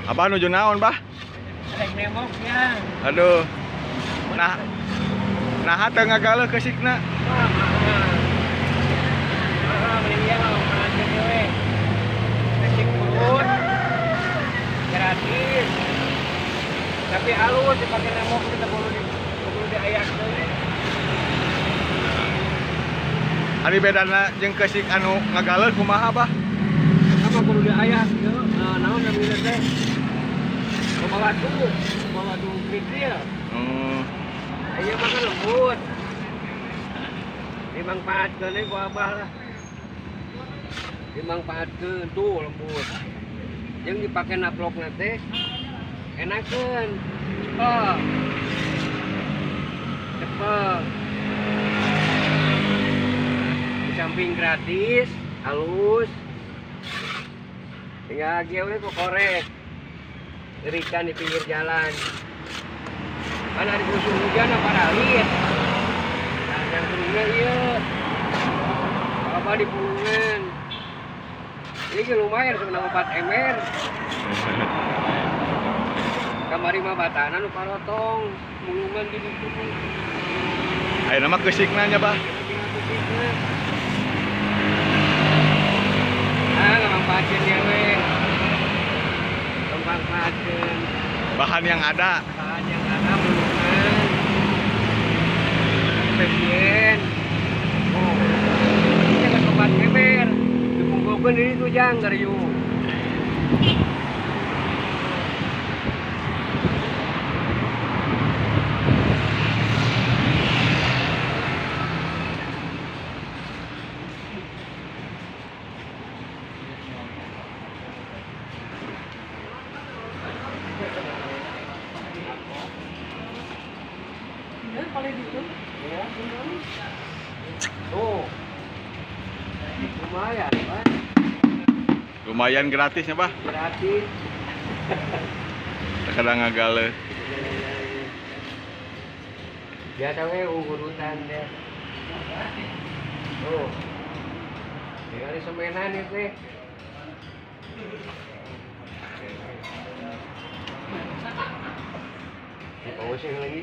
Abah nuju naon, Bah? Rek nembok ya. Aduh. Nah, nah teu ngagaleuh keusikna. Wah, mahal. Mahal mending dia nggak we. Keusik urut. Gratis. Tapi halus dipakai nembok kita perlu diayak deui. Ari bedana jeung keusik anu ngagaleuh kumaha, Bah? Sama perlu diayak ya. Nah, naon namanya teh? Bawa batu kerikil. Iya mah kan lembut. Dimanfaatkeun ku abah lah. Dimanfaatkeun tuh lembut. Jeung dipake naplokna teh enakeun. Cepet. Cepet. Di samping gratis, halus. Tinggal lagi we ku korek. Irikan di pinggir jalan. Kan hari musim hujan apa ralit. Nah, yang pulungnya iya. Apa di pulungan. Ini lumayan sebenarnya 4 ember. Kamari mah batana nu parotong, mulungan di ditu. Ayeuna mah keusikna nya, Bah. Ah, ngamanfaatkeun dia we. Ngamanfaatkeun Bahan yang ada. Bahan yang ada, mulungan. Spesien. Oh. Ini kan 4 ember. Dikumpulkeun di ditu jang gariung. Ya. Tuh. Lumayan, Pak. Lumayan gratisnya, Bah. Gratis. Kadang ngagaleuh. Biasa we urutan deh. Tuh. Tinggal semenan itu. Dipausin lagi.